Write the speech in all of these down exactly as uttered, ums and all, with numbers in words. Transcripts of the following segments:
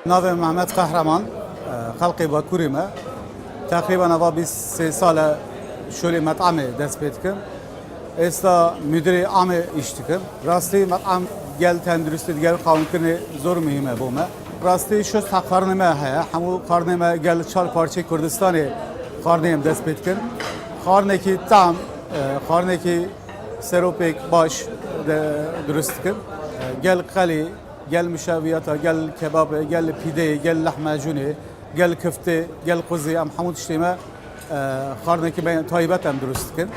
Navê Mehmet Qehreman, e, xelkê Bakurê me. Teqrîben eva bîst sê sal e şolê met'amê dest pê dikim. Êsta müdürê amê îş dikim. Rastî met'am gel tenduristî, gel xawinkirinê zor muhîm e bo me. Rastî şost heqarnê me heye. Hemû qarnê me gel çar parçeyê Kurdistanê qarnê em dest pê dikin. Qarnekî tam, e, qarnekî seropêk baş de durust dikim. E, gel qelî, gel muşeviyata, gel kebabê, gel pîdeyê, gel lehmecûnê, gel kiftê, gel quzê, em hemû tiştê me, e, xarnekî me taybet em durust dikin.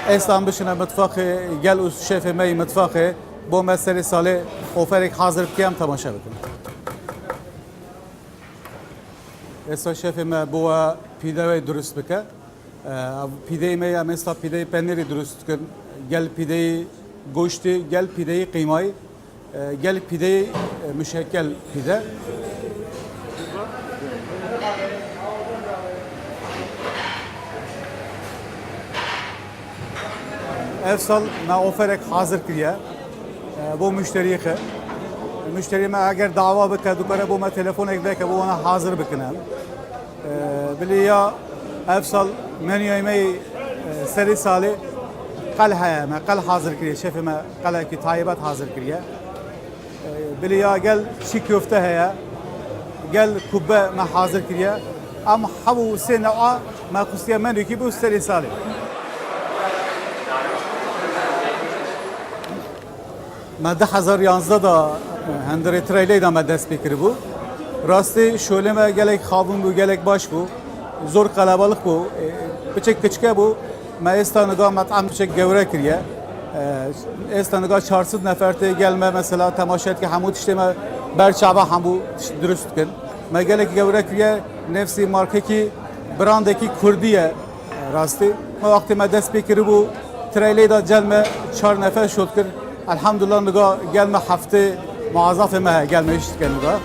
Êsta em bişine mitfaxê, gel û şefê me yî mitfaxê bo me serê salê oferek hazir bike, em temaşe bikin. Êsta şefê me bo we pîde wê durust bike. Ev pîdeyê me ye, em êsta pîdeyê penêrî durust dikin. Gel pîdeyê goştê, gel pîdeyê qîmayê, e, gel pîdeyê, e, muşekkel pîde. Ev sal me oferek hazir kiriye, e, bo muşteriyê xwe. Muşteriyê me eger dawa bike, dikare bo me telefonek veke, bo wana hazir bikine. E, bilî ya ev sal menüyê me yê, e, serê salê qel heye, me qel hazir kiriye, şefê me qelekî taybet hazir kiriye. E, bilî ya gel çî köfte heye, gel kubbe me hazir kiriye. Em hev û sê newa me xustiye menükî bo serê salê. Me du hezar yanzdeh de, e, hundirê treyleya de me dest pê kiribû. Rastî şolê me gelek xawin bû, gelek baş bû. Zor qelebalix bû. E, piçek kiçike bû. Me êsta niga met'am piçek gewre kiriye. E, êsta niga çar sed nefer tê gel me mesela temaşe dike, hemû tiştê me ber çava hemû tişt durust dikin. Me gelek gewre kiriye, nefsî markekî brandekî kurdî ye. Rastî, me wextê me dest pê kiribû, treyleya de gel me çar nefer şot kir. Elhamdulillah niga gel me heftê muwazafê me heye, gel me îş dike niga.